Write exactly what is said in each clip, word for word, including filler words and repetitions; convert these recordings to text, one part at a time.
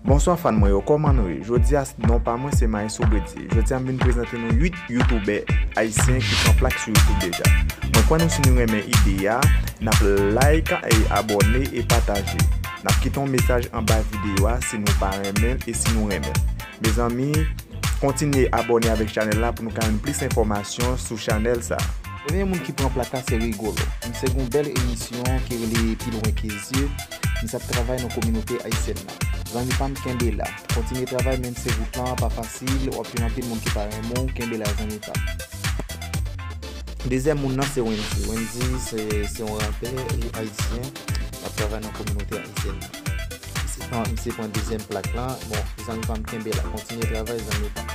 Bonswa fan mwen yo, kòman nou ye? Jodi a, non pa mwen se Maestro Bredye. Jodi a m vin prezante nou uit youtubè ayisyen ki pran plak sou YouTube deja. Mwen kwè nou, si nou renmen ide a, n ap like, e abòne e pataje. N ap kite yon mesaj anba videyo a si nou pa renmen l e si nou renmen l. Mezanmi, kontinye abòne avèk chanèl la pou nou ka jwenn plis enfòmasyon sou chanèl sa. Premye moun ki pran plak la se Rigolo. Misye gen yon bèl emisyon ki rele Pi lwen ke zye. Misye ap travay nan kominote ayisyèn nan. Zanmi pa m, kenbe la. Kontinye travay, menm si wout lan pa fasil, w ap jwenn anpil moun ki pa renmen w, kenbe la zanmi pa m. Dezyèm moun nan se Wendy. Wendy se, se yon rapè e ayisyen k ap travay nan kominote ayisyèn nan. Misye pran, misye pran dezyèm plak lan. Bon, zanmi pa m, kenbe la. Kontinye travay, zanmi pa m.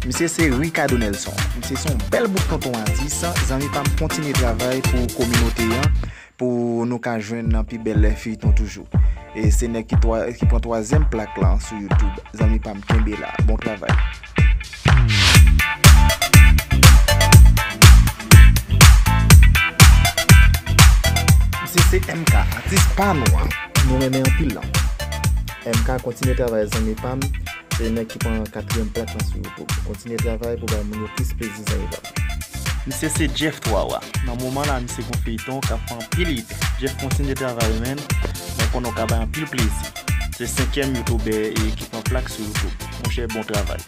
Misye se Ricardo Nelson. Misye se yon bèl bout tonton atis. Zanmi pa m, kontinye travay pou kominote an, pou nou ka jwenn nan pi bèl feyton toujou. E se nèg ki twa-, ki pran twazyèm plak lan sou YouTube. Zanmi pa m, kenbe la. Bon travay. Misye se M K, atis pa nou an. Nou renmen anpil lan. M K, kontinye travay, zanmi pa m. Se nèg ki pran katriyèm plak lan sou YouTube. Kontinye travay pou bay moun yo plis plezi, zanmi pa m. Misye se Jeff Twawa. Nan moman la, misye gon feyton k ap fè anpil it. Jeff, kontinye travay, menn. Mwen konnen w ka bay anpil plezi. Se senkyèm youtubè e ki pran plak sou YouTube. Monchè, bon travay.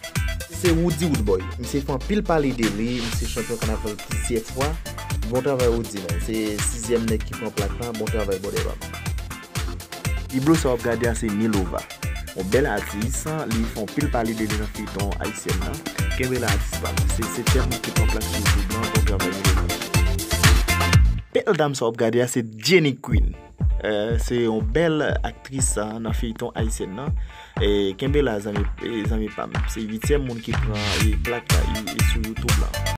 Se Roody Roodboy. Misye fè anpil pale de li. Misye chanpyon kanaval plizyè fwa. Bon travay, Roody, menn. Se sizyèm nèg ki pran plak lan. Bon travay, brother pa m. Biblo, sa w ap gade a se Milova. Yon bèl atis, li fè anpil pale de li nan feyton ayisyèn nan. Kenbe la, atis pa m. Se setyèm moun ki pran plak sou YouTube lan, bon travay, Milova. Bèl dam, sa w ap gade a se Jenny Queen. Eh, se yon bèl aktris, ah, nan feyton ayisyèn nan. Eh, kenbe la, zanmi, eh, zanmi pa m. Se uityèm moun ki pran, eh, plak la, eh, eh, sou YouTube lan.